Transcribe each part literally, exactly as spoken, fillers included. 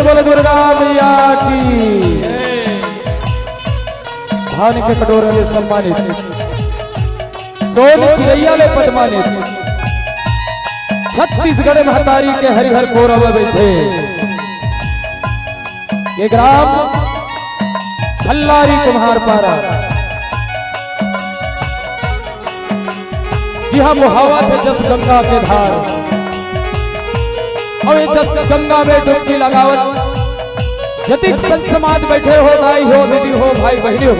बोल दुर्गा मैया की। धान के कटोरा ले सम्मानित, सोन चिरैया ले पदमानित, छत्तीसगढ़ महतारी के हरिहर कोरा में बैठे ये ग्राम खल्लारी कुम्हार पारा, जिहां बोहावत हे जस गंगा के धार। अउ ये जस गंगा में डुबकी लगावत जतिक संत समाज बैठे हो, दाई हो, दीदी हो, भाई बहिनी हो,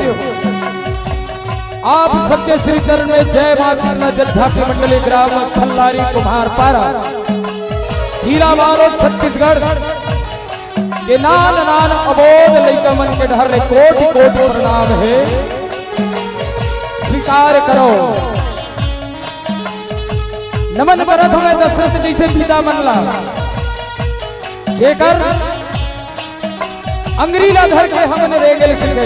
आप सबके श्री चरण में जय माँ सरना जद्धा की मंडली ग्राम खल्लारी कुम्हार पारा, जिला बालोद, छत्तीसगढ़ के नान नान अबोध लइका मन के डहर ले कोटि कोटि प्रणाम हे। स्वीकार करो। नमन करत हवं मैं दशरथ जइसे पिता मन ला, जेकर अंगरी ला धर के हमन रेंगे ल सिखे।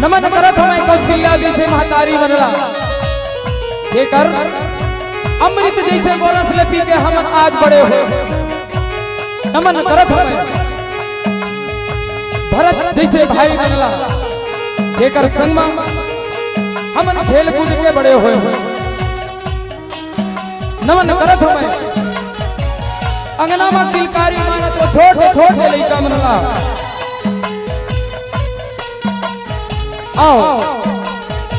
नमन करत हवं मैं कौशल्या जइसे महतारी मन ला, जेकर अमृत जइसे गोरस ल पी के हमन आज बड़े होय। नमन करत हवं मैं भरत जइसे भाई मन ला, जेकर संग म हमन खेल कूद के बड़े होय। नमन करत हवं मैं अंगना म किलकारी मारत वो छोटे छोटे लइका मन ला। आओ,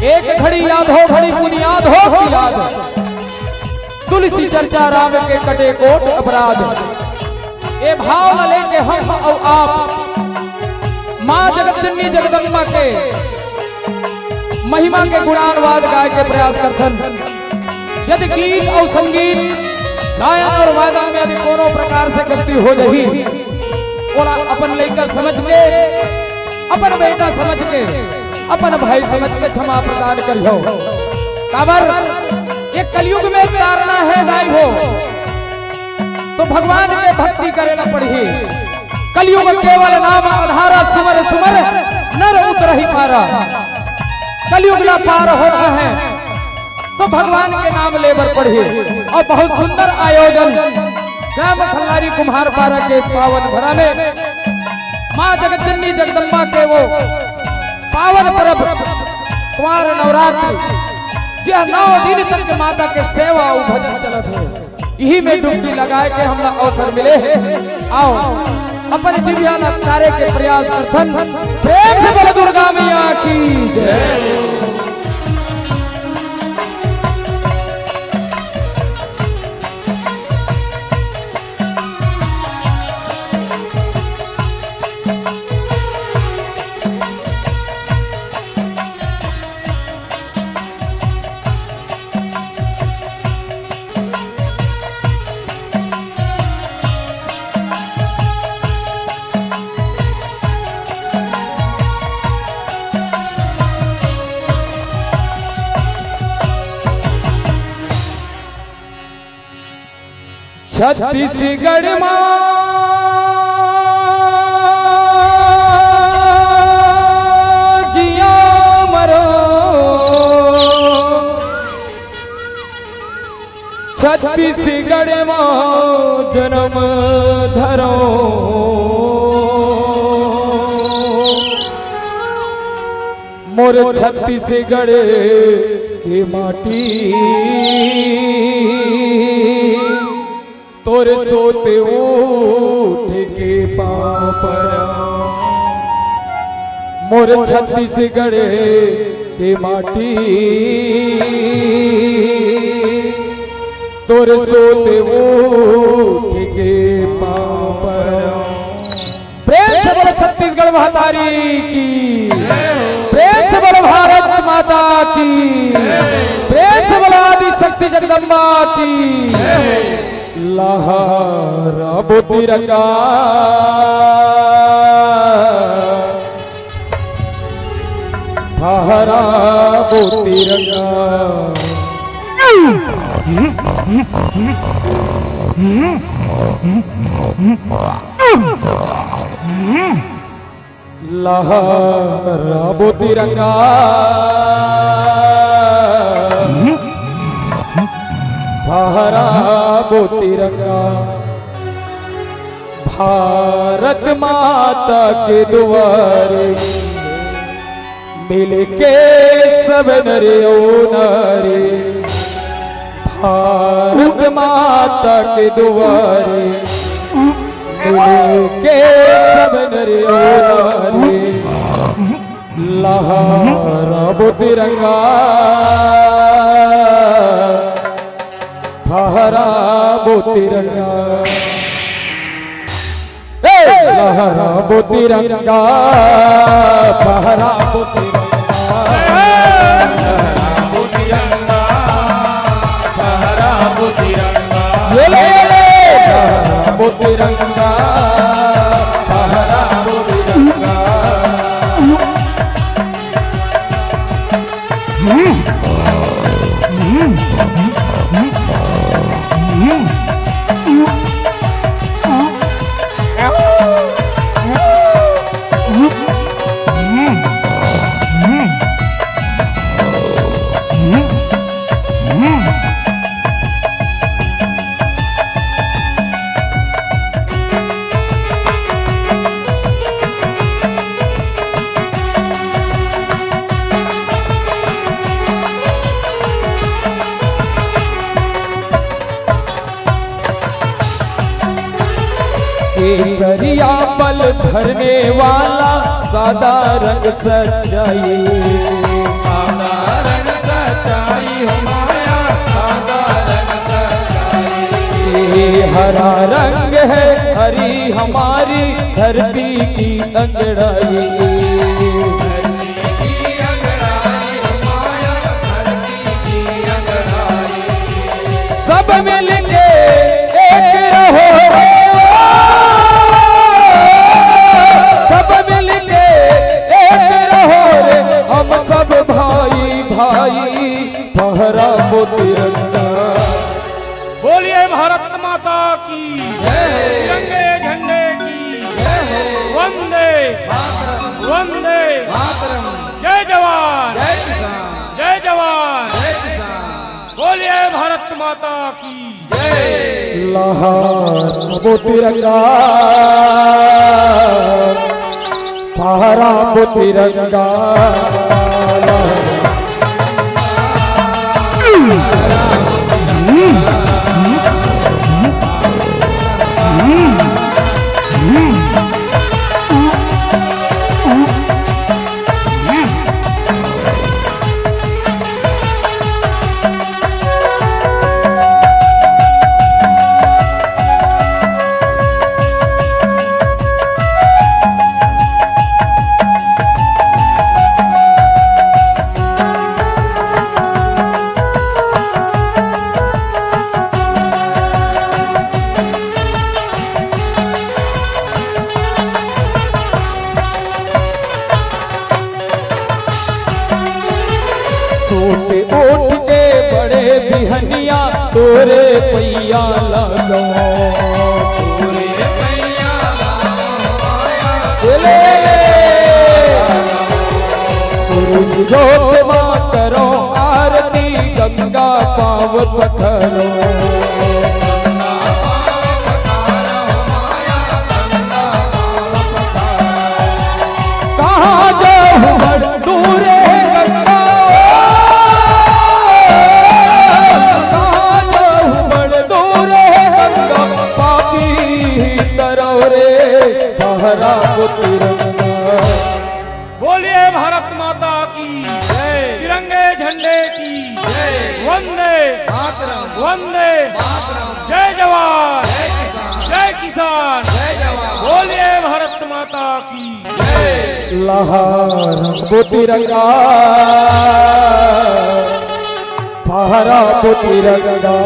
एक घड़ी याद हो, घड़ी बुनियाद हो की याद। तुलसी चर्चा राम के कटे कोट अपराध। ए भाव ल लेके हम अउ आप माँ जगत जननी जगदम्बा के महिमा के गुणानुवाद गाय के प्रयास करथन। यदि गीत अउ संगीत, गायन अउ वादन में यदि कोनो प्रकार से गलती हो जाही, ओला अपन लइका समझ के, अपन बेटा समझ के, अपन भाई समझ के क्षमा प्रदान करिहो। काबर ये कलयुग में तारना हे दाई हो, तो भगवान के भक्ति करे ला पड़ही। कलयुग केवल नाम आधारा, सुमर सुमर नर उतरहि पारा। कलयुग ला पार होना हे तो भगवान के नाम ले बर पड़ही। अउ बहुत सुंदर आयोजन ग्राम खल्लारी कुम्हार पारा के पावन भरा में माँ जगत जननी जगदम्बा के वो पावन पर्व कुंवार नवरात्रि, जे नौ दिन तक माता के सेवा अउ भजन चलत हे। इही में डुबकी लगाए के हमला अवसर मिले हे। आओ, अपन जिभिया ल तारे के प्रयास करथन। प्रेम से बोलो दुर्गा मैया की जय। छत्तीसगढ़ मा जिया मरो, छत्तीसगढ़ मा जनम धरो। मोर छत्तीसगढ़ के माटी, तोर सोत उठ के पाँव परौं। मोर छत्तीसगढ़ के माटी, तोर सोत उठ के पाँव परौं। प्रेम से बोलो छत्तीसगढ़ महतारी की, प्रेम से बोलो भारत माता की, प्रेम से बोलो आदि शक्ति जगदम्बा की। लहराबो तिरंगा, फहराबो तिरंगा। लहराबो तिरंगा, फहराबो तिरंगा। भारत माता के दुआरे मिलके सब नर अउ नारी, भारत माता के दुआरे मिलके सब नर अउ नारी, लहराबो तिरंगा, फहराबो तिरंगा। ए! लहराबो तिरंगा, फहराबो तिरंगा। लहराबो तिरंगा, फहराबो तिरंगा। ये ले, ये ले। लहराबो तिरंगा, फहराबो तिरंगा। केसरिया पल भरने वाला, सादा रंग सच्चाई। सादा रंग सच्चाई हो माया, सादा रंग सच्चाई। ये हरा रंग है, हरी हमारी धरती की अंगड़ाई। सब मिलके एक रहो रे, सब मिलके एक रहो रे, हम सब भाई भाई, फहराबो तिरंगा। बोलिए भारत माता की जय। तिरंगे झंडे की जय। वंदे मातरम। वंदे मातरम। जय जवान। जय किसान। जय जवान। जय किसान। बोलिए भारत माता की जय। लहराबो तिरंगा, फहराबो तिरंगा। सूत उठ के बड़े बिहनिया तोरे पैया लागो। तोरे पैया लागो आया। बोले। सूरज जोत मा करो आरती, गंगा पाँव पखारो। कहाँ जाहूँ बड़ दूर है गंगा, कहाँ जाहूँ बड़ दूर है गंगा, पापी तरव रे, फहराबो तिरंगा। बोलिए भारत माता की जय। तिरंगे झंडे की जय। वंदे मातरम। वंदे मातरम। जय जवान। जय किसान। जय किसान। जय जवान। बोलिए भारत माता की जय। लहराबो तिरंगा, फहराबो तिरंगा।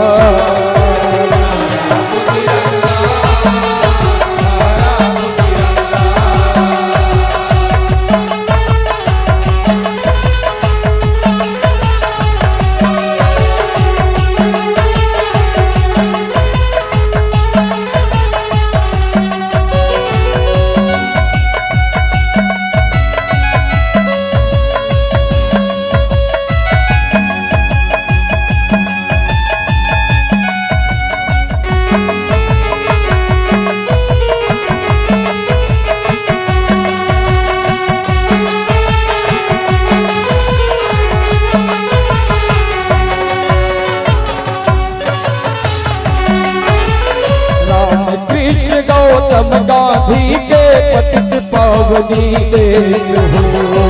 गौतम गांधी के पतित पावनी देश हो।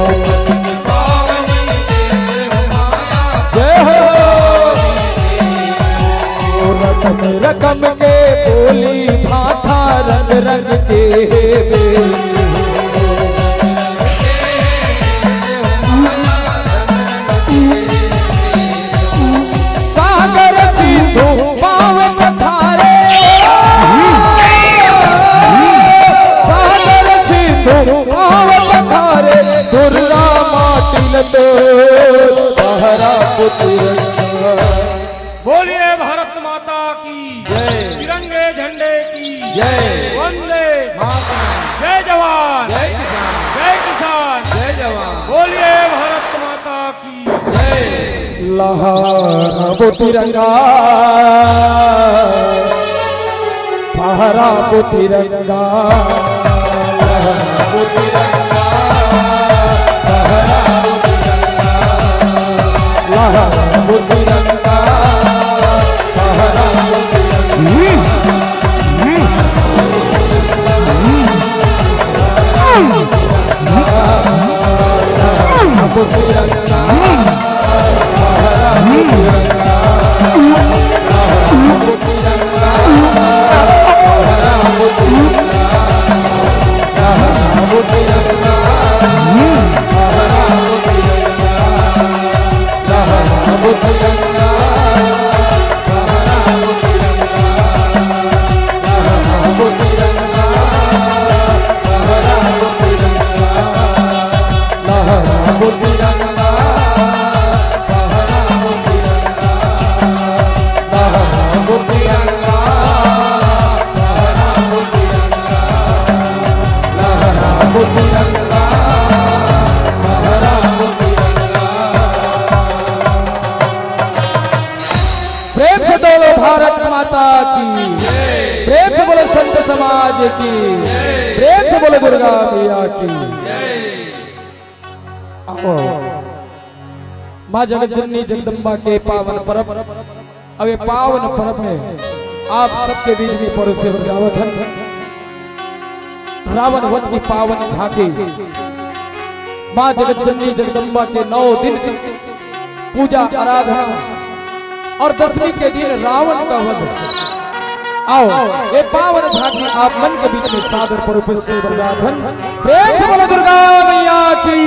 जय हो। रकम रकम के बोली भाखा, रंग रंग के वेश। सागर सिंधु पावन पधारे, सागर सिंधु पावन पधारे, दुर्गा माटी लतो पहरा पुत्र। बोलिए भारत माता की जय। तिरंगे झंडे की जय। वंदे मातरम। जय जवान। जय किसान। जय किसान। जय जवान। बोलिए भारत माता की जय। लहराबो तिरंगा, फहराबो तिरंगा, लहराबो तिरंगा, फहराबो तिरंगा, लहराबो तिरंगा। प्रेम से बोलो भारत माता की, प्रेम से बोलो संत समाज की, प्रेम से बोलो दुर्गा मैया की। आओ, माँ जगत जननी जगदम्बा के पावन परब, अब ये पावन परब में आप सबके बीच में परोसे बर जावत हन रावण वध की पावन झांकी। माँ जगत जननी जगदम्बा के नौ दिन की पूजा आराधना और दसवीं के दिन रावण का वध। आओ, ये पावन झांकी आप मन के बीच में सादर पर उपस्थित बरगाथन। प्रेम से बोलो दुर्गा मैया की,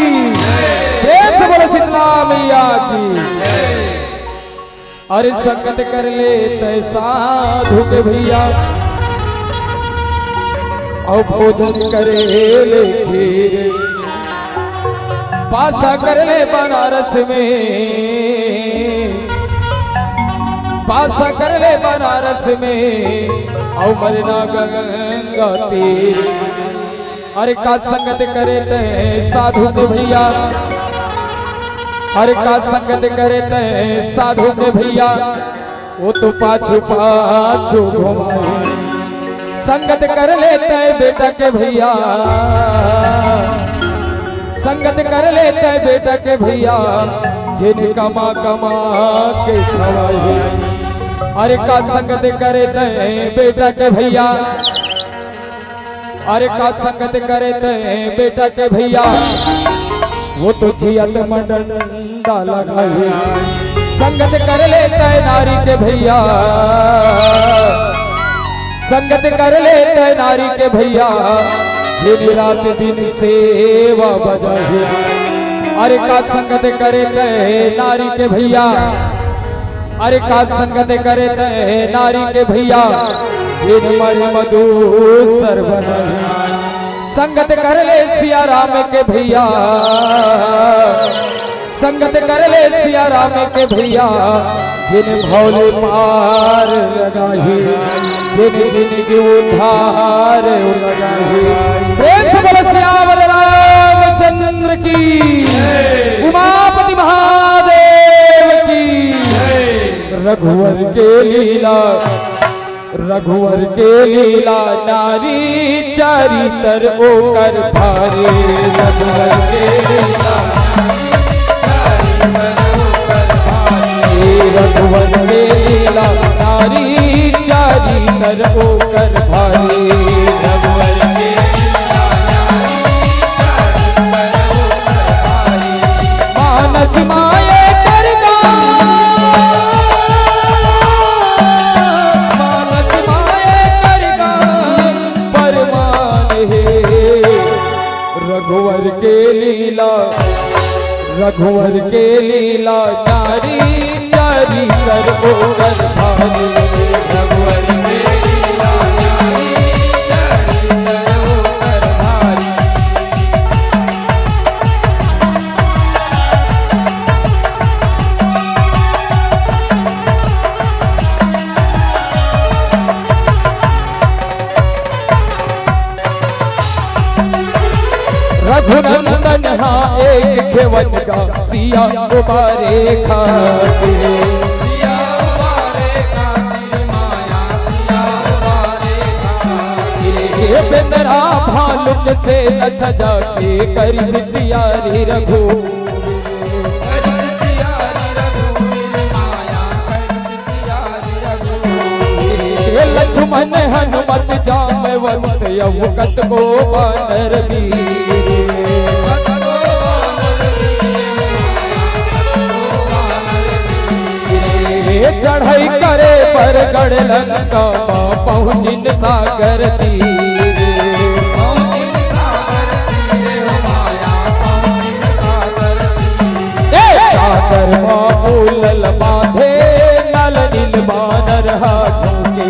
प्रेम से बोलो शीतला मैया की। अरे संगत कर ले तय साधु के भैया, और भोजन करे ले खीर, पासा कर ले बनारस में, पासा कर ले बनारस में, और मरना गंगा तीर। अरे का संगत करे तय साधु के भैया, अरे का संगत करे तय साधु के भैया, वो तो पाछू पाछू घुमाए। संगत कर ले तय बेटा के भैया, संगत कर ले तय बेटा के भैया, जिन कमा कमा के खवाए। अरे का संगत करे तय बेटा के भैया, अरे का संगत करे तय बेटा के भैया, वो तो जियत में डंडा लगाए। संगत कर ले तय नारी के भैया, संगत कर ले तय नारी के भैया, दिन रात दिन सेवा बजाए। अरे का संगत करे तय नारी के भैया, अरे का संगत करे तय नारी के भैया, जिन मर मधुसर बनल। संगत कर ले सिया राम के भैया, संगत कर ले सिया राम के भैया, जिन भौले पार लगाही, जिन जिनगी उद्धार लगाही। प्रेम से बोलो सियावर रामचंद्र की, उमापति महादेव की। रघुवर के लीला, रघुवर के लीला नारी चरितर ओकर भारी। रघुवर के लीला, रघुवर के लीला नारी चरितर ओकर भारी। रघुवर के लीला, रघुवर के लीला चारी चारी कर ओकर भारी। रघुवर के लीला चारी चारी कर ओकर भारी। रघुनंदन हा एक खेवन गा, सिया उबारे खातिर। सिया उबारे खातिर माया, सिया उबारे खातिर। ये बेंदरा भालुक से न सजा के करिस तियारी रघु। करिस तियारी रघुवीर माया, करिस हे लक्ष्मण हनुमत जामवंत, अउ कतको बानर वीर। हे चढ़ई करे बर गढ़ लंका मा, पहुँचिन सागर तीर। ए! सागर मा बोलल बांधे, नल नील बानर हाथों के।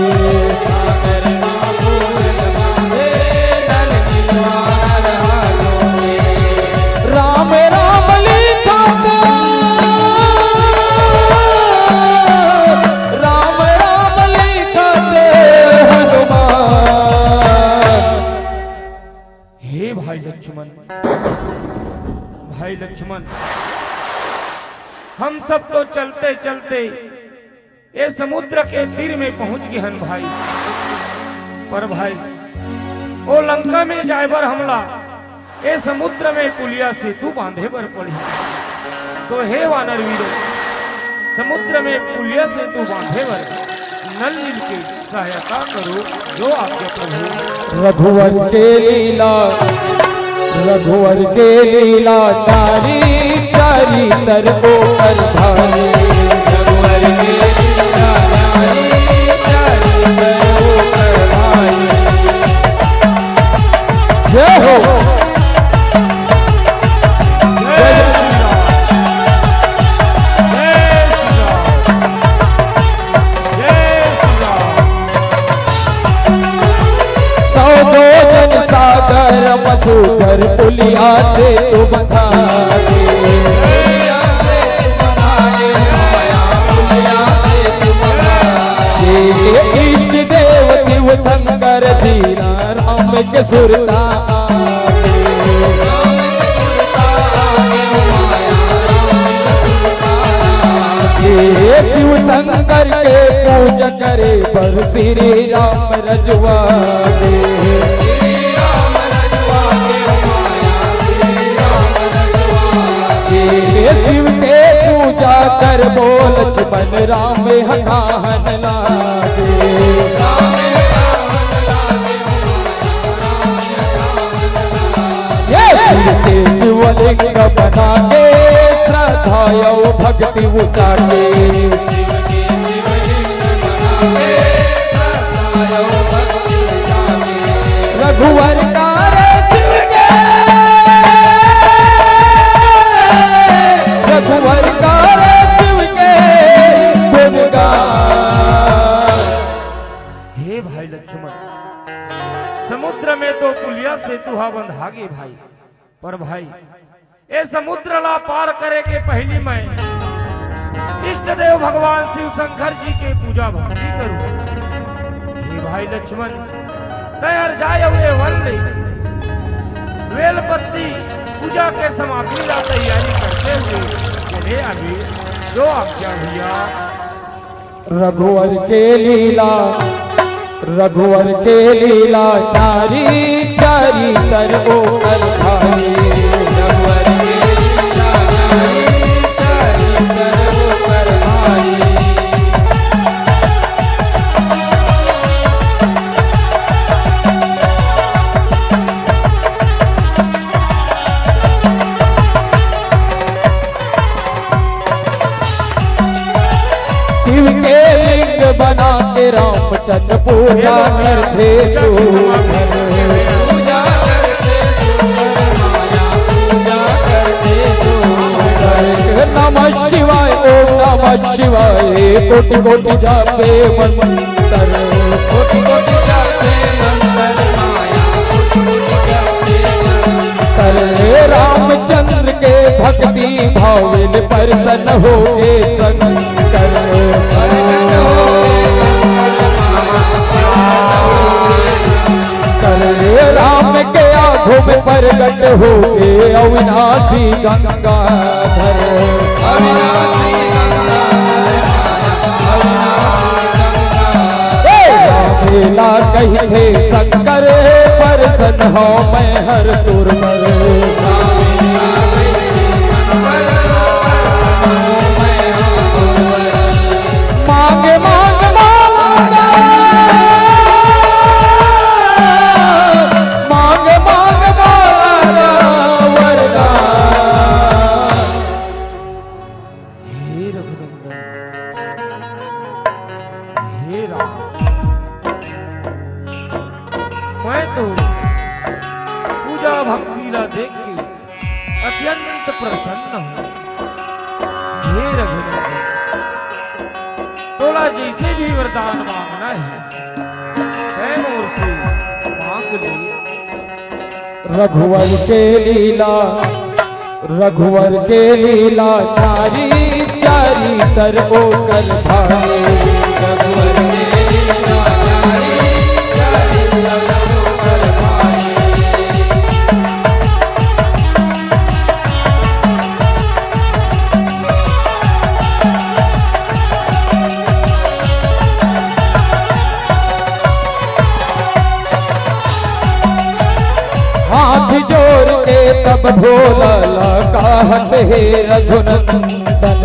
सागर मा बोलल बांधे, नल नील बानर हाथों के। राम राम लिखत, राम राम लिखत हनुमान। हे भाई लक्ष्मण, भाई लक्ष्मण, हम सब तो चलते चलते ए समुद्र के तीर में पहुंच गे हन भाई, पर भाई ओ लंका में जाए बर हमला ए समुद्र में पुलिया सेतु बांधे बर पड़ही। तो हे वानर वीर, समुद्र में पुलिया सेतु बांधे बर नल नील के सहायता करो, जो आज्ञा प्रभु। रघुवर के लीला, रघुवर के लीला चारी चारी तर ओकर भारी। रघुवर के लीला चारी चारी तर ओकर भारी। जय हो। जय श्री राम। जय श्री राम। जय श्री राम। सौ जोजन सागर मा सुघर पुलिया सेतु बंधा दे। हे इष्ट देव शिव शंकर जी ला राम के सुरता आवे। हे शिव शंकर के पूजा करे बर श्री राम रजवा दे। हे शिव के पूजा करबो लक्ष्मण राम हकाहन लागे। ये शिव के शिवलिंग बना के श्रद्धा अउ भक्ति उजागे। रघुवर का रे शिव के, रघुवर का रे शिव के गुणगान। हे भाई लक्ष्मण, समुद्र में तो पुलिया सेतु हा बंधा गे भाई, पर भाई ए समुद्र ला पार करे के पहिली मैं इष्ट देव भगवान शिव शंकर जी के पूजा भक्ति करूं। हे भाई लक्ष्मण, तैं हर जाय अउ ए वन ले बेलपत्ती पूजा के सामग्री ला तैयारी करते हुए चले आबे, जो आज्ञा भैया। रघुवर के लीला, रघुवर के लीला चारी चारी तर ओकर भारी। रघुवर के लीला चारी चारी तर ओकर भारी। शिव के लिंग बना के रामचंद्र पूजा करथे सुघर। पूजा कोटि कोटि जापे मंतर, कोटि कोटि जापे मंतर माया, कोटि कोटि जापे मंतर। रामचंद्र के भक्ति भावेल परसन होगे शंकर। करे राम के आँखों में प्रगट होगे अविनाशी गंगाधर। ए, रामेला कहिथे शंकर, परसन हौं मैं हर तोर पर। मांग मांग मांग मांग मांग मांग वरदान। हे रघुनंदन, हे राम, मैं तो पूजा भक्ति ला देख के अत्यंत प्रसन्न हूँ। हे रघुनंदन, तोला जैसे भी वरदान मांगना है, तै मोर से मांग ले। रघुवर के लीला, रघुवर के लीला नारी चारी तर ओकर भारी। रघुवर के लीला नारी चारी तर ओकर भारी। हाथ जोड़ के तब भोला ला कहत हे रघुनंदन।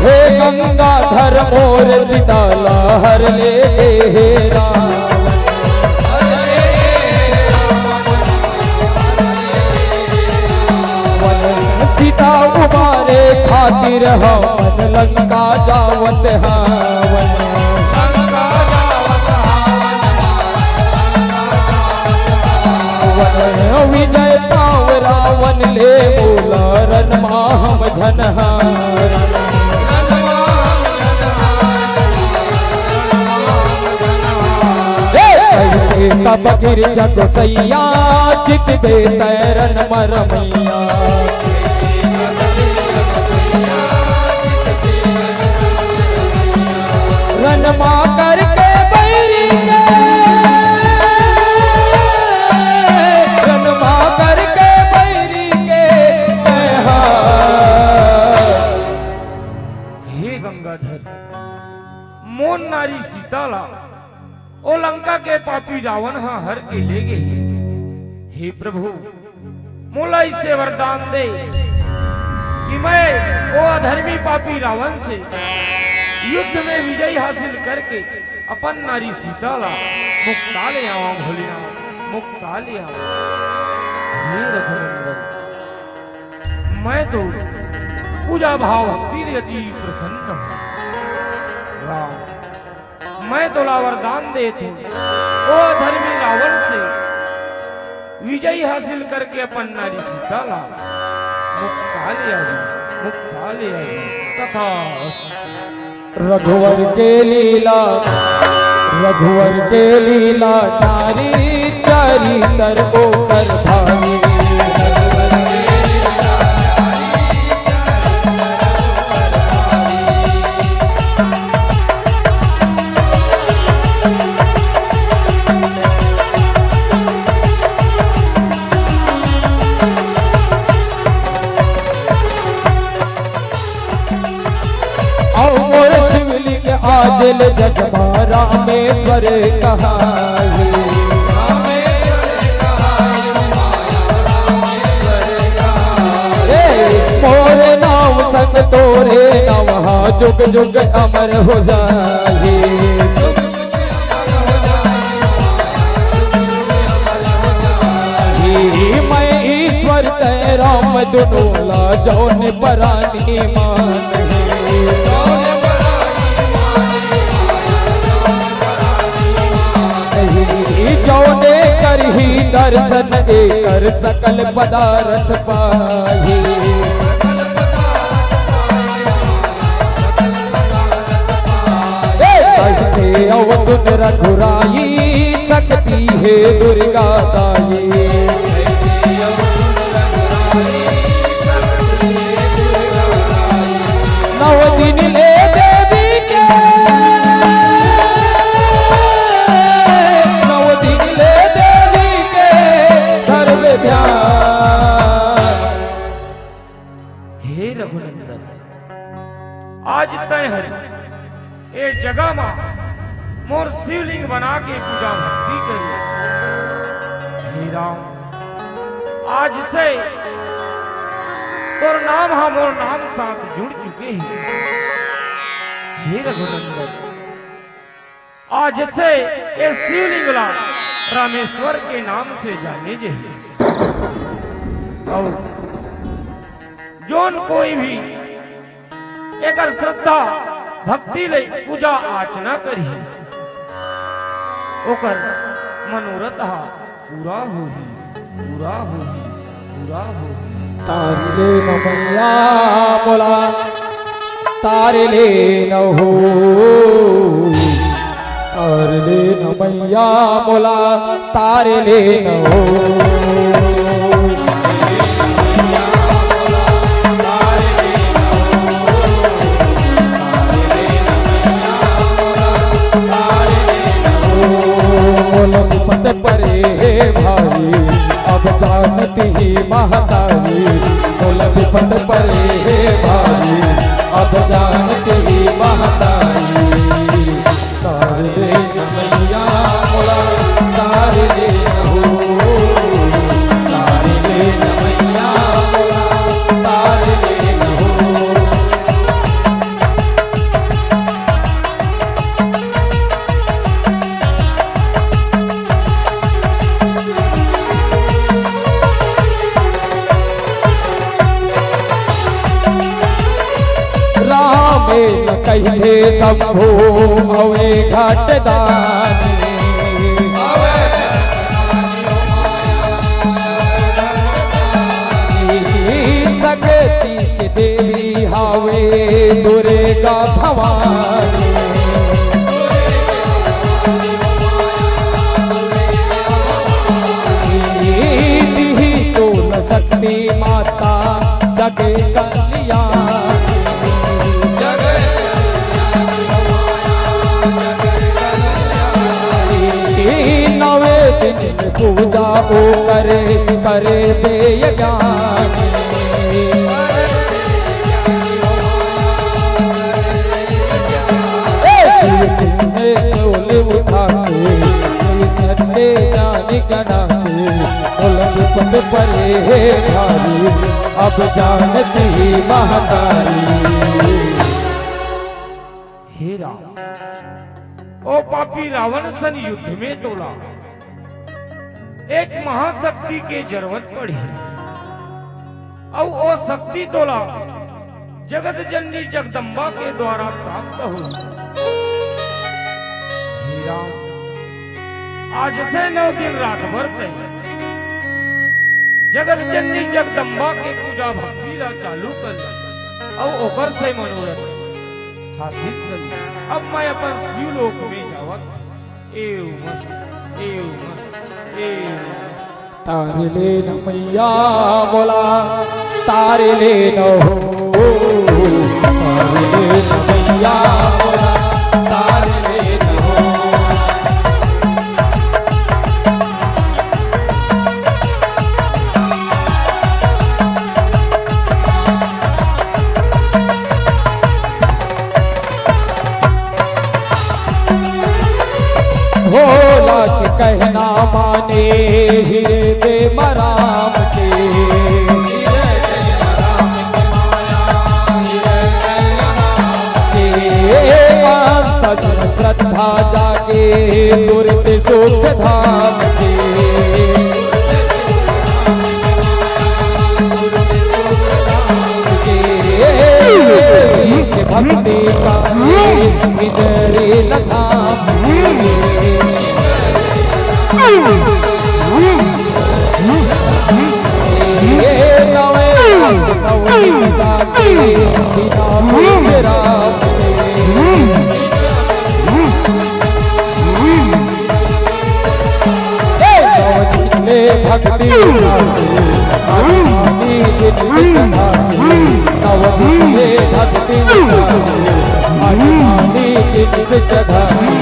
हे गंगाधर मोर सीता ला हर ले हे राम। सीता उबारे खातिर हमन लंका जावत हवन। विजय पाव रावण ले बोला रण मा हम झन हारन। हे कहिके तब गिरजा गोसैया, जितबे तै रण म रमैया। रण मा करके बैरी के, रण मा करके बैरी के तै हा। हे गंगाधर, मोर नारी सीता ला ओ लंका के पापी रावण ह हर के ले गे। हे प्रभु, मोला इसे वरदान दे कि मैं ओ अधर्मी पापी रावण से युद्ध में विजय हासिल करके अपन नारी सीता ला मुक्ता ले आवा भोलेनाथ, मुक्ता ले आवा। हे रघुनंदन, मैं तो पूजा भाव भक्ति ले अति प्रसन्न हूँ। राम, मैं तोला वरदान देत हूँ, ओ धर्मी रावण से विजय हासिल करके अपन नारी सीता ला मुक्ता ले आही, मुक्ता ले आही। तथास्तु। रघुवर के लीला, रघुवर के लीला, नारी चारी तर ओकर भारी। अउ मोर शिवलिंग आज ले जग मा रामेश्वर कहाई। ए, मोर नाव संग तोरे नाव हा जुग जुग अमर हो जाही। हे मैं ईश्वर तै राम दुनों ला जौन परानी मान हे। हे जौने करही दर्शन एकर सकल पदारथ पाही। ए, कहते अव सुन रघुराई, शक्ति हे दुर्गा दाई। नव दिन ले देवी के, नव दिन ले देवी के धरबे ध्यान। हे रघुनंदन, आज तैं हर ए जगह मा मोर शिवलिंग बना के पूजा भक्ति करी। हे राम, आज से तोर नाम हा मोर नाम साथ जुड़ चुके हे। हे रघुनंदन, आज से ए शिवलिंग ला रामेश्वर के नाम से जाने जे। अउ जोन कोई भी एकर श्रद्धा भक्ति ले पूजा अर्चना करही, ओकर मनोरथ हा पूरा होही, पूरा होही, पूरा होही। तार ले न मैया मोला, तार ले न हो, तार ले न मैया मोला, तार ले न हो। मोला विपत परे हे भाई, अब जानत ही महतारी। मोला विपत परे हे भाई, अब जानत ही महतारी। तार ले न मैया मोला, तार ले न हो, तार ले न मैया मोला, तार ले न हो। राम कहिथे शंभु अवे घट दानी। शक्ति के देवी हावे दुर्गा भवानी। दीही तोला शक्ति माता जग कल्याणी। नवे दिन पूजा ओ करे, करे दे ज्ञान। ए शिव तुमने डोले उठा के, कोई नन्हे जानी गणा के, उलझ पट परे हे भारी, अब जानत ही महतारी। हे राम, ओ पापी रावण सन युद्ध में तोला एक महाशक्ति के जरूरत पड़ी, अउ ओ शक्ति तोला जगत जननी जगदम्बा के द्वारा प्राप्त हो। हे राम, आज से नौ दिन रात भर तैं जगत जननी जगदम्बा के पूजा भक्ति ला चालू कर ले, अउ ओकर से मनोरथ हासिल कर ले। अब मैं अपन शिवलोक में जावत। एव मस्त, एव मस्त, एव मस्त। तार ले न मैया मोला, तार ले न हो, तार ले न मैया मोला, तार ले न हो। भोला के कहना माने हृदय म राम के। के अंत श्रद्धा जागे तुरत सुख धाम के। भक्ति का इधर लगा। आजमानी जिनसे चढ़ाई, नव दिन ये भक्ति निभाई, आजमानी जिनसे चढ़ाई।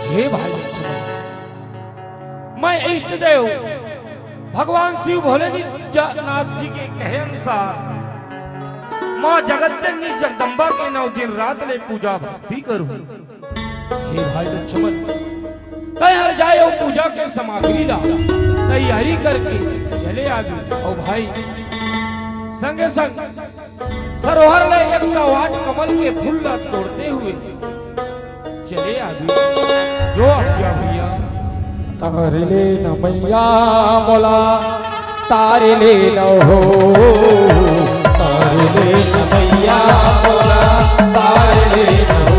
हे भाई लक्ष्मण, मैं इष्ट देव भगवान शिव भोलेनाथ जी के कहे अनुसार माँ जगत जननी जगदम्बा के नौ दिन रात ले पूजा भक्ति करूं। हे भाई लक्ष्मण, तैं हर जाए अउ पूजा के सामग्री ला तैयारी करके चले आबे। अउ भाई, संगे संग सरोहर ले एक सौ आठ कमल के फूल ला तोड़ते हुए चले आबे। जो आज्ञा भैया। तार ले न मैया मोला, तार ले न हो, तार ले न मैया मोला, तार ले न हो।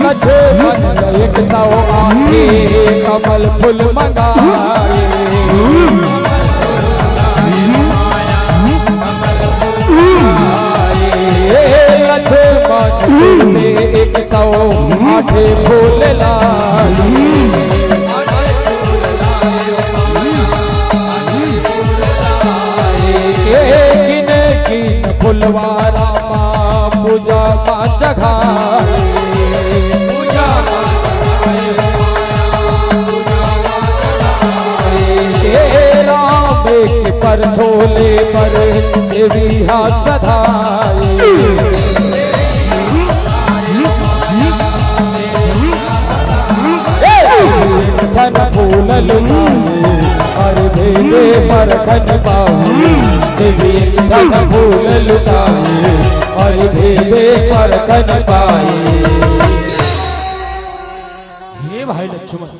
लक्ष्मण एक सौ आठ कमल फूल मंगाए। लक्ष्मण ने एक सौ आठ फूल लाए। किन किन फुलवारा माँ पूजा माँ चघाए। पूजा माँ चघाए। हे राम के पर छोले पर देवी हा सधाए। धन फूल लुटाए, अरे भेदे परखन पाऊ। देवी धन फूल लुटाए, अरे भेदे परखन पाए। हे भाई लक्ष्मण,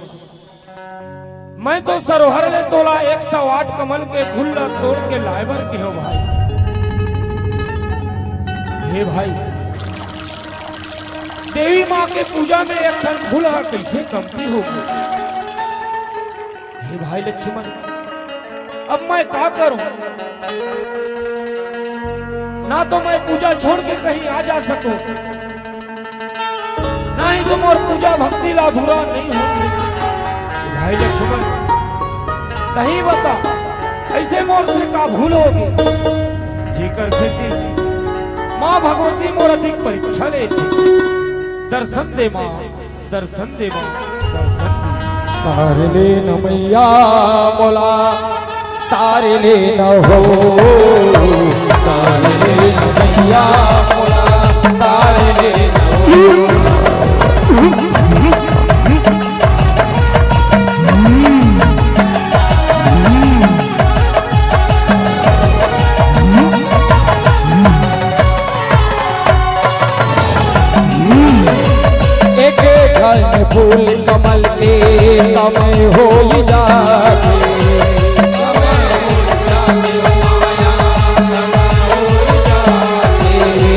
मैं तो सरोहर ले तोला एक सौ आठ कमल के फूल ला तोड़ के लाए बर कहे हंव भाई। हे भाई, देवी माँ के पूजा में एक ठन फूल ह कइसे कमती हो गे? हे भाई लक्ष्मण, अब मैं का करूं? ना तो मैं पूजा छोड़ के कहीं आ जा सकूं, ना ही तो मोर पूजा भक्ति ला अधूरा नहीं हो। भाई लक्ष्मण, तहीं बता, अइसे मोर से का भूल हो गे, जेकर सेती माँ भगवती मोर अधिक परीक्षा लेथे? दर्शन दे माँ, दर्शन दे माँ, दर्शन दे। तार ले न मैया मोला, तार ले न हो, तार ले न मैया मोला, तार ले न हो। एक ठन फूल कमल के कमई होई जाथे।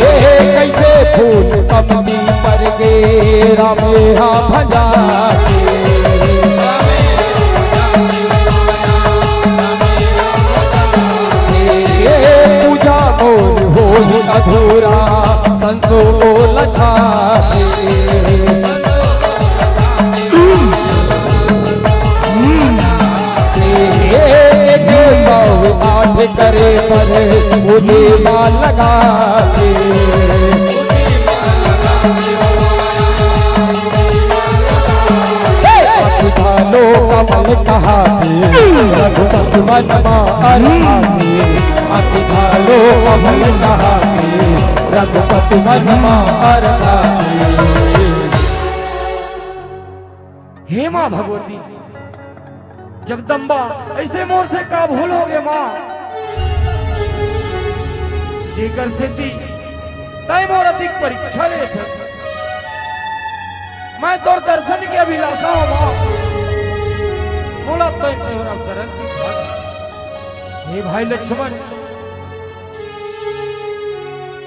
ए, कइसे फूल कमती पर के रामे हा भंजाथे। ए, पूजा मोर होई अधूरा, संसो ओला छाती। एक सौ आठ करे पर उदिमा लगाती। अति भालो कमल कहाती, रघुपति मन मा अरहाती। अति भालो कमल कहाती, रघुपति मन मा अरहाती। हे माँ भगवती, जगदम्बा, अइसे मोर से का भूल हो गे माँ, जेकर सेती तैं मोर अधिक परीक्षा लेथस? मैं तोर दर्शन के अभिलाषा हंव माँ, मोला तैं तोर अवतरण दिखा दे। हे भाई लक्ष्मण,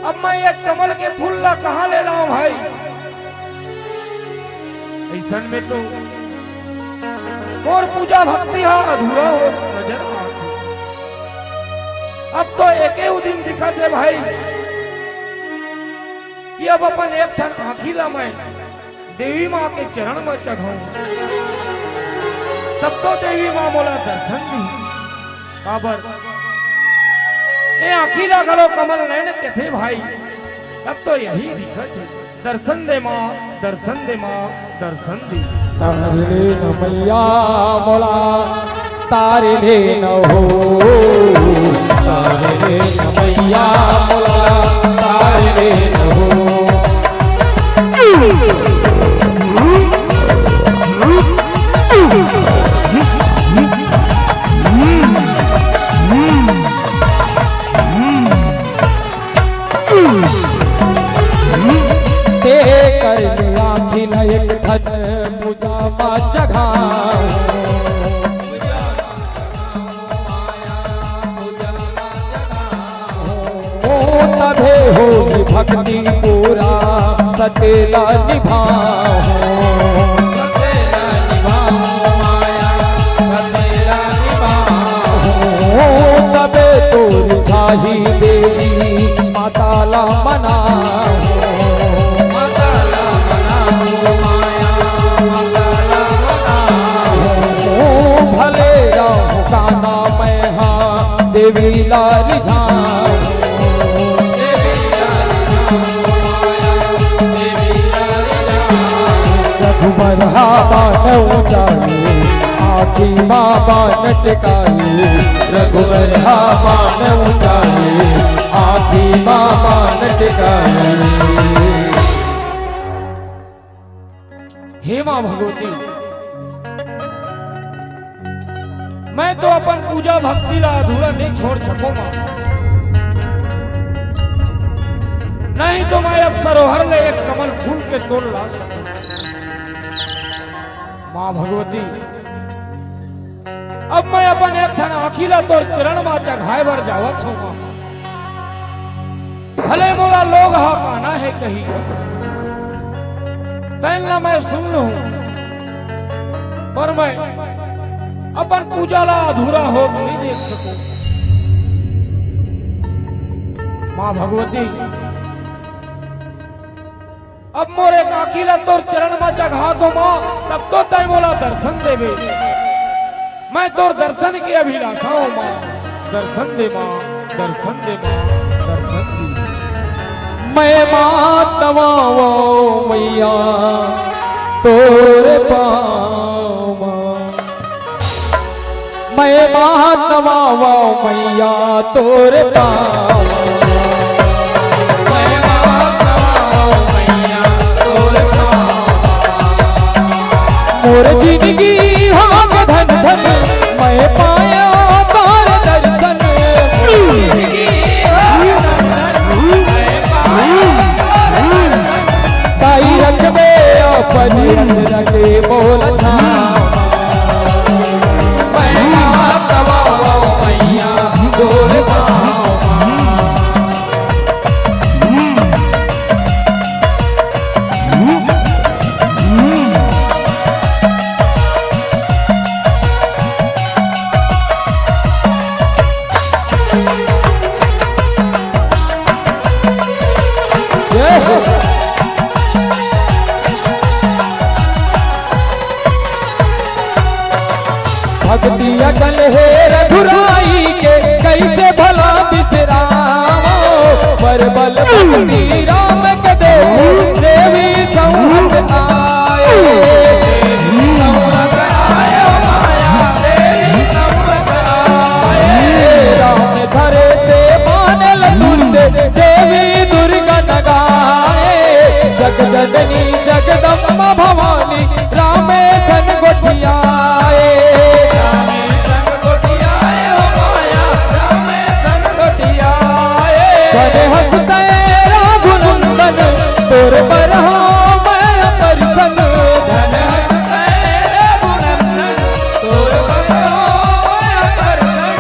अब मैं एक कमल के फूल ला कहाँ ले लाऊं भाई? अइसन में तो मोर पूजा भक्ति हा अधूरा हो नजर आत हे। अब तो एके दिन दिखत हे भाई कि अब अपन एक ठन आँखी ला मैं देवी माँ के चरण म चघाऊं, तब तो देवी माँ मोला दर्शन दी। काबर ए आँखी ला घलो कमल नैन कथे भाई, तब तो यही दिखत हे। दर्शन दे माँ, दर्शन दे माँ, दर्शन दे। तारे ले न मैया मोला, तारे ले न हो, तारे ले न मैया मोला, तारे ले न हो। ते कर ले आँखी ल एक ठन पूजा मा चघा। ओ तभे होही भक्ति पूरा सतेला निभाहूँ। सतेला निभाहूँ माया, सतेला निभाहूँ। ओ तभे तोर छाही देवी माता ला मनाहूँ। माता ला मनाहूँ माया, माता ला मनाहूँ। भले रहूँ काना मैं हा देवी ला रिझाहूँ। रघुबर हा बान ऊँचाई, आँखी मा बान टिकाई। रघुबर हा बान ऊँचाई, आँखी मा बान टिकाई। हे माँ भगवती, मैं तो अपन पूजा भक्ति ला अधूरा नहीं छोड़ सकूं माँ। नहीं तो मैं अब सरोहर ले एक कमल फूल के तोड़ ला सकूं। माँ भगवती, अब मैं अपन एक ठन आँखी ला तोर चरण मा चघाए बर जावत हूँ माँ। भले मोला लोग हा काना हे कही, तैन ला मैं सुन लूं, पर मैं अपन पूजा ला अधूरा होत नहीं देख सकूं। माँ भगवती, अब मोर एक आँखी ला तोर चरण मा चघा दो माँ, तब तो तैं मोला दर्शन देबे। मैं तोर दर्शन के अभिलाषा हूँ माँ, दर्शन दे माँ, दर्शन दे माँ, दर्शन दे। मैं मात वावो मैया तोर पाँव माँ। मैं मात वावो मैया तोर पाँव। मैं मात वावो मैया तोर पाँव। मोर जिनगी हा धन धन, मैं पाया तोर दर्शन। ताई रखबे अपन रंग रखे मोर छाँव। मैं मात वावो मैया तोर पाँव। जय हो। भक्ति अटल हे रघुराई के, कैसे भला बिसरावो। परबल भक्ति राम के देहु, देवी संहत आए। देवी संहत आए, माया देवी संहत आए। राम धरे ते बानल तुरते, देवी दुर्गा नगाए। जग जननी जगदम्बा भवानी, रामे सन गोठियाए। रामे सन गोठियाए, ओ माया, रामे सन गोठियाए। धन हँस तैं रघुनंदन, तोर बर हों मैं अपर सन। धन हँस तैं रघुनंदन, तोर बर हों मैं अपर सन।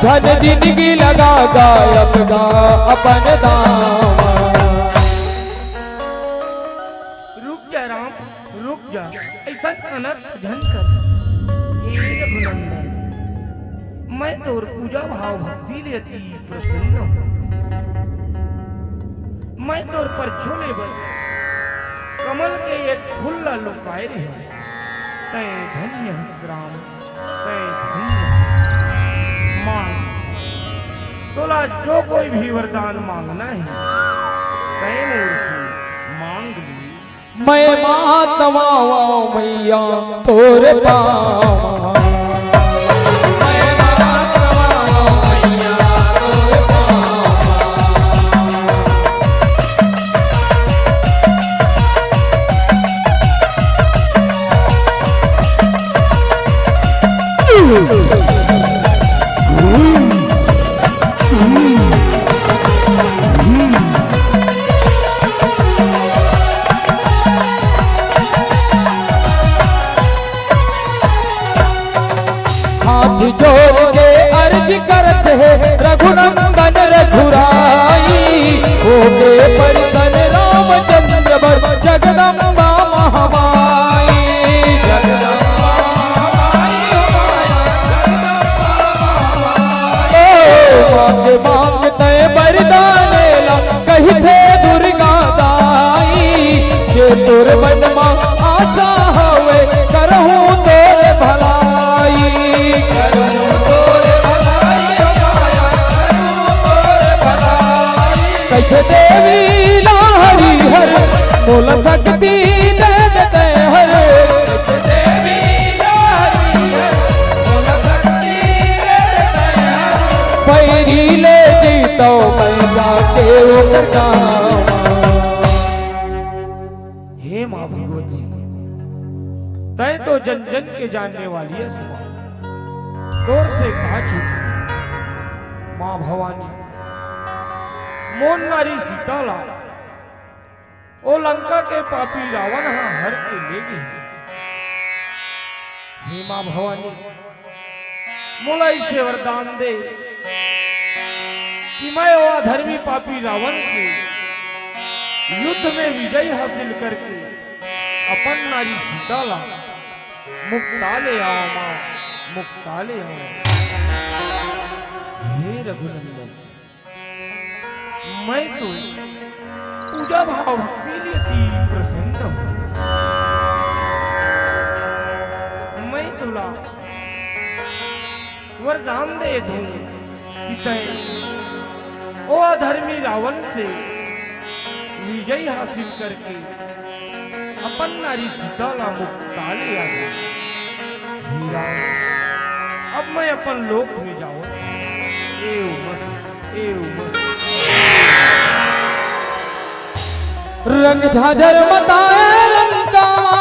धन जिनगी लगा गायब गा अपन दाम। रुक जा राम, रुक जा, अइसन अनर्थ झन कर। हे हे रघुनंदन, मैं तोर पूजा भाव भक्ति ले अति प्रसन्न हूँ। मैं तोर परछो ले बर कमल के एक फूल ला लुकाए रहे हूँ। तैं धन्य हस राम, तैं धन्य हस। मांग, तोला जो कोई भी वरदान मांगना हे, तैं मोर से मांग ले। मैं मातवा मैया तोर पावा। हाथ जोड़ के अर्ज करत हे रघुनंदन रघुराई, होके प्रसन्न रामचंद्र बर जगदम्बा महामाई। जगदम्बा महामाई, ओ माया, जगदम्बा महामाई। ओ मांग मांग तैं वरदान ला, कहिथे दुर्गा दाई, जे तोर मन मा आशा हवे, करहूँ तोर भलाई। करहूँ तोर भलाई, ओ माया, करहूँ तोर भलाई। कहिथे देवी ला हरि हर, मोला शक्ति दे दे तैं हर। कहिथे देवी ला हरि हर, मोला शक्ति दे दे तैं हर। पैरी ले जीतव मैं जाके ओकर गाँव। हे माँ भगवती, तैं तो जन जन के जानने वाली हस माँ, तोर से का छूटी माँ भवानी। मोर नारी सीता ला ओ लंका के पापी रावण हा हर के ले गे। हे माँ भवानी, मोला इसे वरदान दे कि मैं ओ अधर्मी पापी रावण से युद्ध में विजय हासिल करके अपन नारी सीता ला मुक्ता ले आवा माँ, मुक्ता ले आवा। हे रघुनंदन, मैं तो पूजा भाव भक्ति ले अति प्रसन्न हूँ। मैं तोला वरदान देत हूँ कि तैं ओ अधर्मी रावण से विजय हासिल करके अपन नारी सीता ला मुक्ता ले आगे। हे राम, अब मैं अपन लोक में जावत हूँ। एव मस्त, एव मस्त। रंग झाझर मताए लंका मा,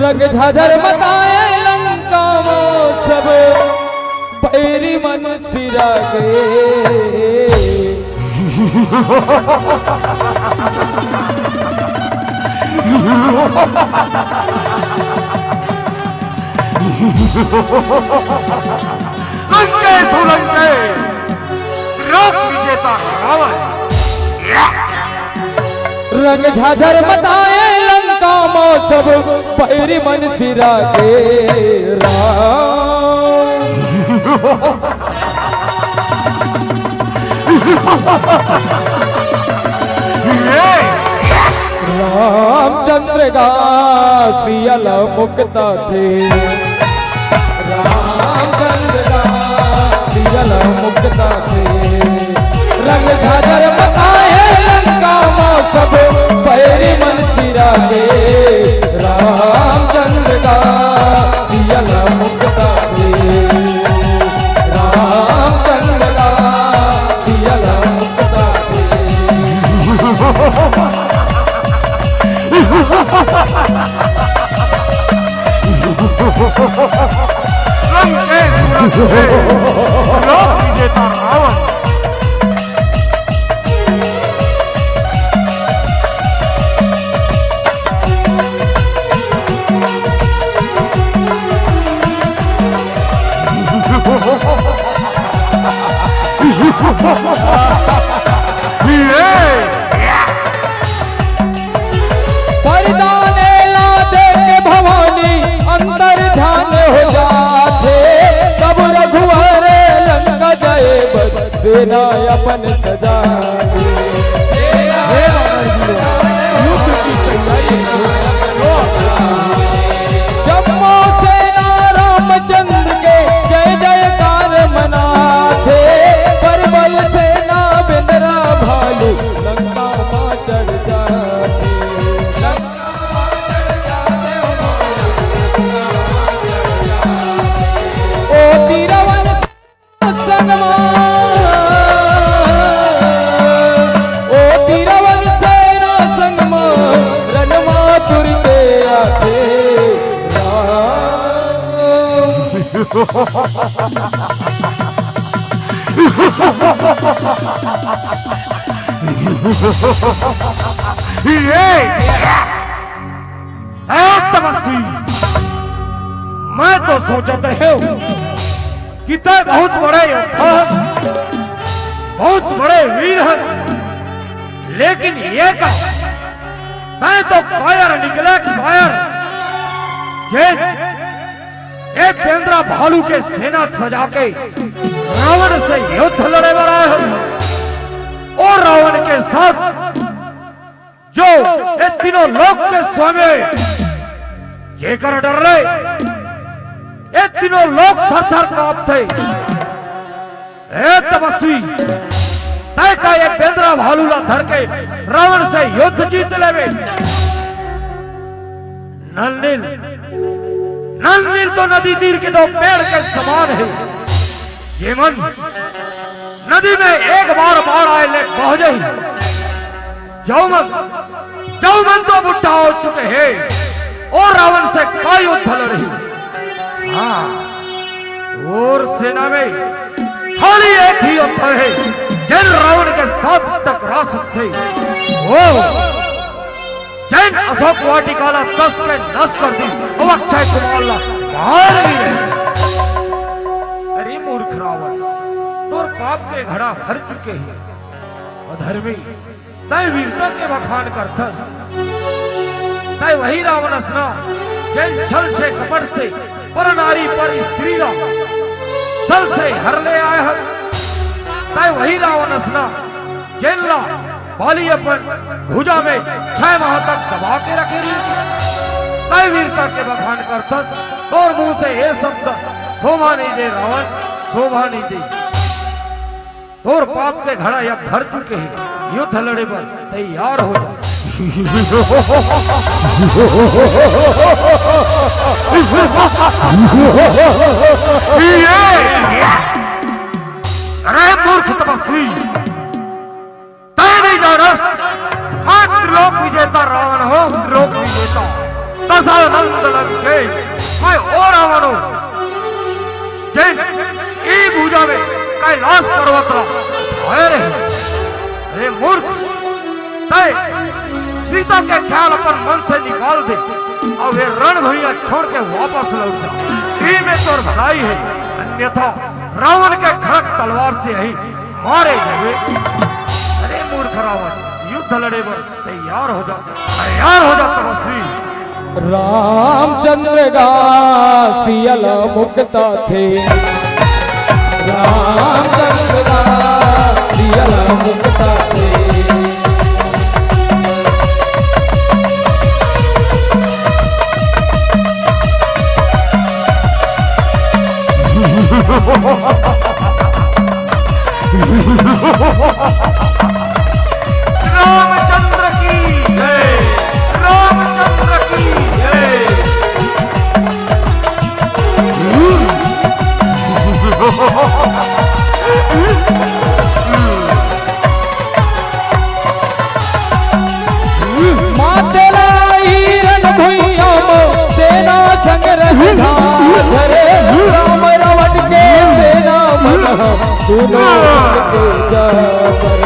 रंग झाझर मताए लंका मा, सब बैरी मन सिरा गे। लंकेश लंकेश, लोक विजेता रावण। रंग झाझर मताए लंका मा, सब बैरी मन सिरा गे राम। रामचंद्र गा सिया ल मुक्ता थे। रामचंद्र गा सिया ल मुक्ता थे। रंग झाझर मताए लंका मा, सब बैरी मन सिरा गे। रामचंद्र गा सिया ल मुक्ता थे। रामचंद्र गा सिया ल मुक्ता थे। लंकेश, लंकेश, लोक विजेता रावण। सेना अपन सजा दे। हे रावण जी, युद्ध की तैयारी हो। जम्मो सेना रामचंद्र के जय जयकार मनाथे। परबल सेना बेंदरा भालू लंका मा चढ़ जाथे। ओ तीरवन संग मा, ओ तीरवन सेना संग मा, रण मा तुरते आथे राम। ये ए तपस्वी, मैं तो सोचत रहेंव कि तैं बहुत बड़े योद्धा हस, बहुत बड़े वीर हस, लेकिन ये का, तैं तो कायर निकले, कायर। जे ए बेंदरा भालू के सेना सजा के रावण से युद्ध लड़े बर आए हस, और रावण के साथ जो ए तीनों लोक के स्वामी, जेकर डर ले ए तीनों लोक थर थर कांपथे। ए तपस्वी, तैं का ए बेंदरा भालू ला धर के रावण से युद्ध जीत लेबे? नल नील, नल नील तो नदी तीर के दो पेड़ के समान हे। जेमन नदी में एक बार बाढ़ आए ले बह जाही। जऊमन, जऊमन तो बुढ़ा हो चुके हे, और रावण से का युद्ध लड़ही? हाँ, तोर सेना में खाली एक ही योद्धा हे, जेन रावण के साथ टकरा सकथे। वो जेन अशोक वाटिका ला कस के नस कर दिस, अउ अक्षय कुमार ला मार गिरे। अरे मूर्ख रावण, तोर पाप के घड़ा भर चुके हे। अधर्मी, तैं वीरता के बखान करथस। तैं वही रावण अस ना, जेन छल से, कपट से, पर नारी, पर स्त्री ला छल से हर ले आए हस। तैं वही रावण अस ना, जेन ला बाली अपन भुजा में छह माह तक दबा के रखे रहिस। तैं वीरता के बखान करथस, तोर मुंह से ये शब्द शोभा नहीं दे रावण, शोभा नहीं दे। तोर पाप के घड़ा अब भर चुके हे, युद्ध लड़े बर तैयार हो जा। अरे मूर्ख तपस्वी, तैं नहीं जानस, मैं त्रिलोक विजेता रावण हों, त्रिलोक विजेता। दशानंद लंकेश, मैं ओ रावण हों, जेन ए भुजा में कैलाश पर्वत ला उठाए रहे। अरे मूर्ख, तैं सीता के ख्याल अपन मन से निकाल दे अउ ये रण भुइयां छोड़ के वापस लौट जा। ए में तोर भलाई हे, अन्यथा रावण के खड़ग तलवार से ही मारे जाबे। अरे मूर्ख रावण, युद्ध लड़े बर तैयार हो जा, तैयार हो जा तपस्वी। रामचंद्र गा सियल मुक्ता थे, रामचंद्र गा सियल मुक्ता थे। रामचंद्र की जय, रामचंद्र की जय। मातेला ईरन भुइयां मो सेना संग रहे धार धरे। राम रावण के सेना मन दुनो के जाबर।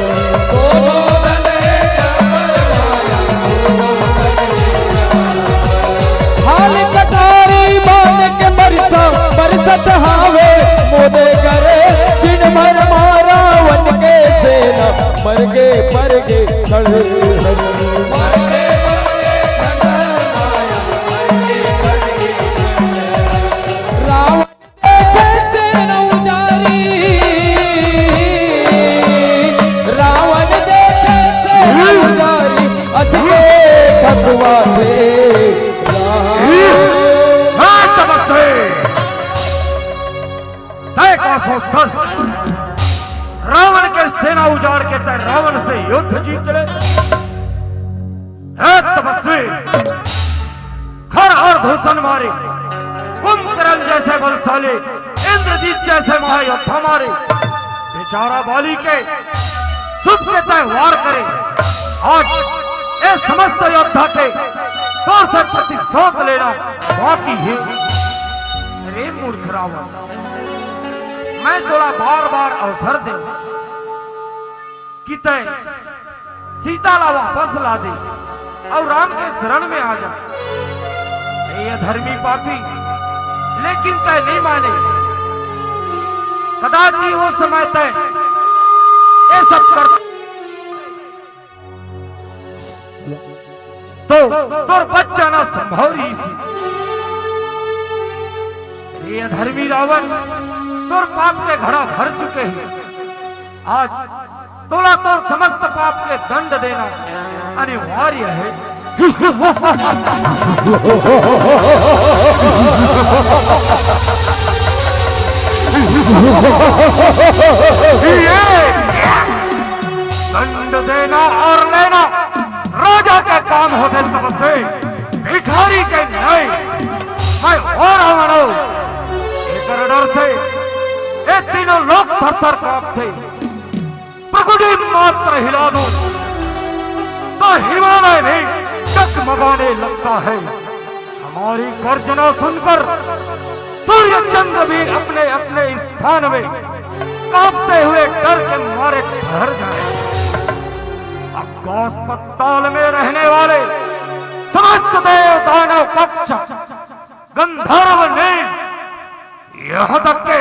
हाल कटारी बान के बरसा बरसत हावे मोदे करे। जिन भर मा रावण के सेना मरगे मरगे खड़े हर। रावण के सेना उजारी, रावण के सेना उजाड़ के तय रावण से युद्ध जीत ले। हे तपस्वी, खर और धूषण मारे, कुंभकर्ण जैसे बलशाली, इंद्रजीत जैसे महायोद्धा मारे, बेचारा बाली के सुख के तय वार करे। आज ये समस्त योद्धा के सौ से प्रतिशोध लेना बाकी है। अरे मूर्ख रावण, मैं तोला बार बार अवसर दे कि तय सीता ला वापस ला दे और राम के शरण में आ जा। हे अधर्मी पापी, लेकिन तय नहीं माने। कदाची वो समय तय ये सब कर तो तोर बच जाना संभव रहिस। रे अधर्मी रावण, तोर पाप के घड़ा भर चुके हे। आज तोला तोर समस्त पाप के दंड देना अनिवार्य हे। दंड देना और लेना राजा के काम होथे तपस्वी, भिखारी के नहीं। मैं हो रावण हूँ। एकर डर से ये तीनों लोग थर थर कांपथे। प्रकृति मात्र हिला दो तो हिमालय भी डगमगाने लगता है। हमारी गर्जना सुनकर सूर्य चंद्र भी अपने अपने स्थान में कांपते हुए डर के मारे ठहर जाए। आकाश पाताल में रहने वाले समस्त देव दानव पक्ष गंधर्व ने यहाँ तक के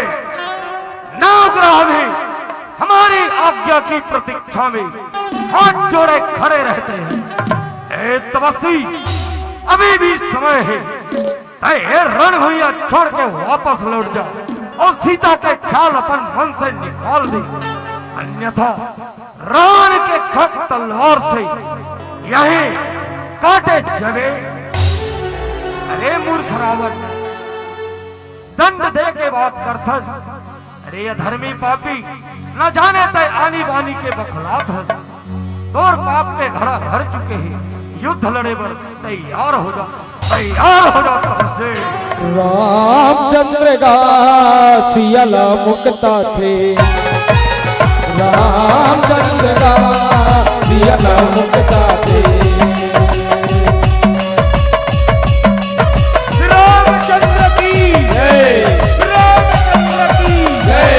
नवग्रह भी हमारी आज्ञा की प्रतीक्षा में हाथ जोड़े खड़े रहते हैं। ए तपस्वी, अभी भी समय है। तय ये रण भुइयां छोड़ के वापस लौट जा और सीता के ख्याल अपन मन से निकाल दे, अन्यथा रावण के खग तलवार से यहीं काटे जबे। अरे मूर्ख रावण, दंड दे के बात करथस। अरे अधर्मी पापी, न जाने तय आनी बानी के बखलात हस। तोर पाप के घड़ा भर चुके हे। युद्ध लड़े बर तैयार हो जा, तैयार हो जा तपस्वी। रामचंद्र का सिया ला मुक्ता थे, रामचंद्र का सिया ला मुक्ता थे। श्री रामचंद्र की जय। श्री रामचंद्र की जय।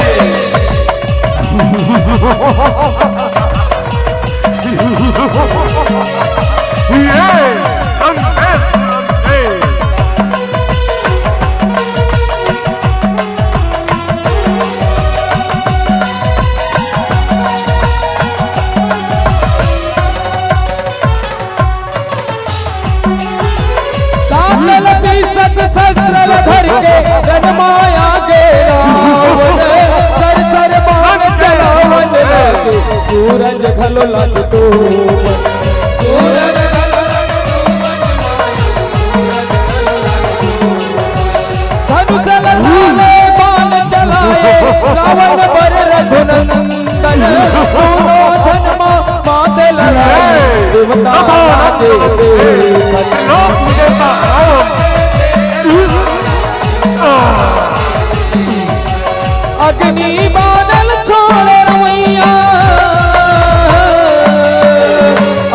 ये संदेश सुनते ताकल तीसत शस्त्र धर के रणमाया गे रावण, सर सर बाण चलावन लगे, सूरज घलो लग तो सूरज घलो लग तो धनुष लठाले बाण चलाए, रावण बर रघुनंदन। दोनों धन मा-, माते लड़ाए, देवता दे दे। लोक विजेता रावण। अग्नि बादल छोड़े रमैया,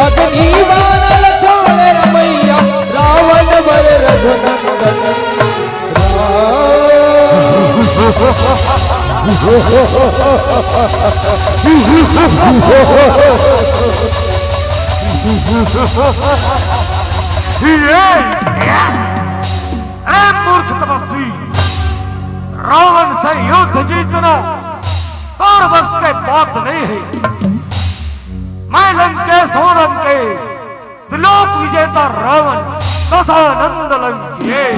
अग्नि बादल छोड़े रमैया, रावण बर रघुनंदन। ए मूर्ख तपस्वी, रावण से युद्ध जीतना तोर बस के बात नहीं है। मैं लंकेश हूँ, लंकेश। त्रिलोक विजेता रावण, दशानंद लंकेश।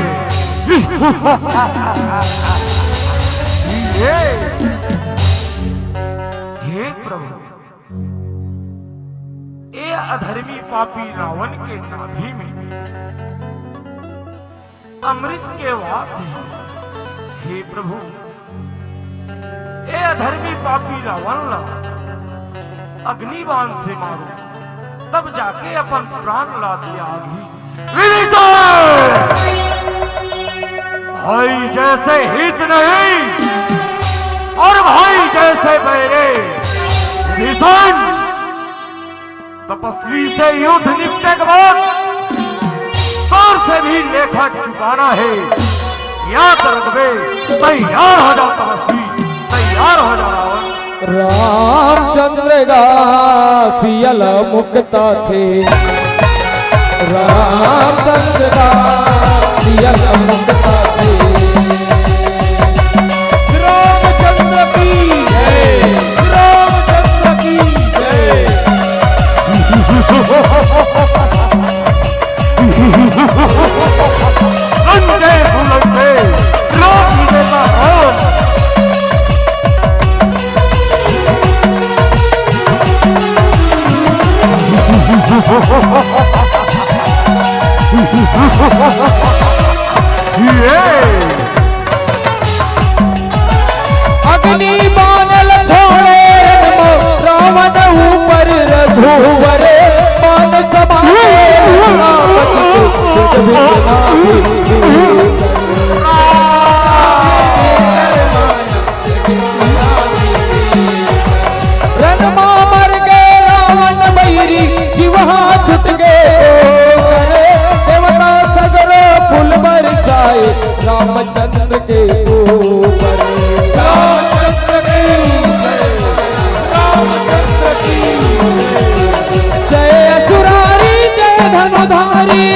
हे प्रभु, ये अधर्मी पापी रावण के नाभि में अमृत के वास है। हे प्रभु, ए अधर्मी पापी रावण ला अग्नि बाण से मारो, तब जाके अपन प्राण ला त्यागही। विभीषण, भाई जैसे हित नहीं और भाई जैसे बैरे। विभीषण, तपस्वी से युद्ध निपटे के बाद तोर से भी लेखा चुकाना है। याद रखबे, तैयार हो जा तपस्वी, तैयार हो जा रावण। रामचंद्र गा सियल मुक्ता थे, रामचंद्र गा सियल मुक्ता थे। रामचंद्र की जय, रामचंद्र की जय। लंके सुलंके, राम जी का राम। ये अग्नि बानल छोड़े रावण ऊपर रघुवर, बान समारे रावण के। रण मा मर गए रावण बैरी, कि वहाँ छुट गए ओ करे। देवता सगरो फूल बरसाए, रामचंद्र के ऊपर। रामचंद्र के ऊपर, रामचंद्र की जय। असुरारी जय धनुधारी,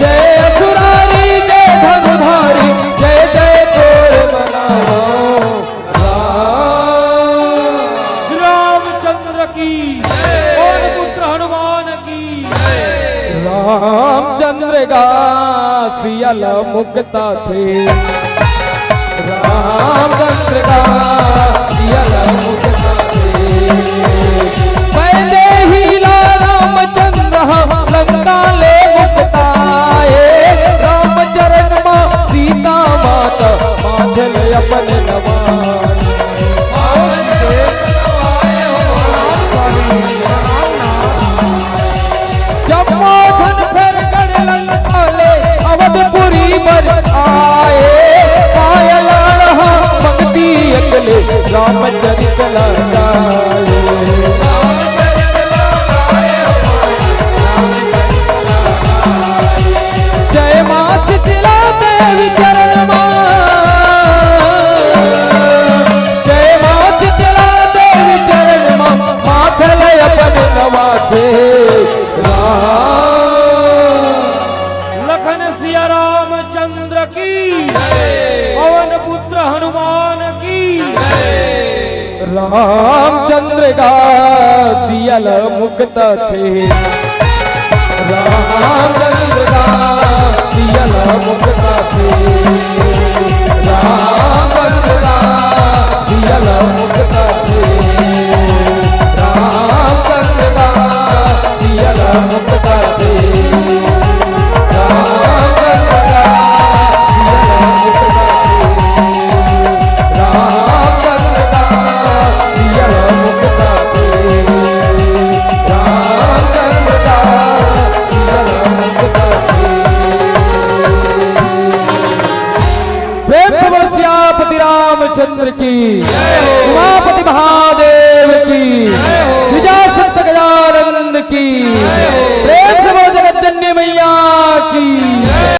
जय असुरारी जय धनुधारी, जय जय तोर बनाओ राम। श्री रामचंद्र की, पवन पुत्र हनुमान की। रामचंद्र गा सियल मुक्ता थे, रामचंद्र गा सियल मुक्ता थे। वैदेही ला रामचंद्र लंका ले मुक्ताए, रामचरण मा सीता माता माथे ले अपन नवाए। जम्मो धन फेर गढ़ लंका ले, अवधपुरी बर आए। पायल लड़हा मंगती अकले, रामचरित ला गाए। जय माँ शीतला देवी चरण माँ, जय माँ शीतला देवी चरण माँ, माथे ले अपन नवाथे राम। लखन सिया रामचंद्र की, पवन पुत्र हनुमान की। रामचंद्र गा सियल मुक्ता थे, रामचंद्र गा सियल मुक्ता थे, रामचंद्र गा सियल मुक्ता थे, रामचंद्र गा सियल मुक्ता थे, रामचंद्र गा सियल मुक्ता थे। प्रेम से बोलो सियापति रामचंद्र की, उमापति महादेव की।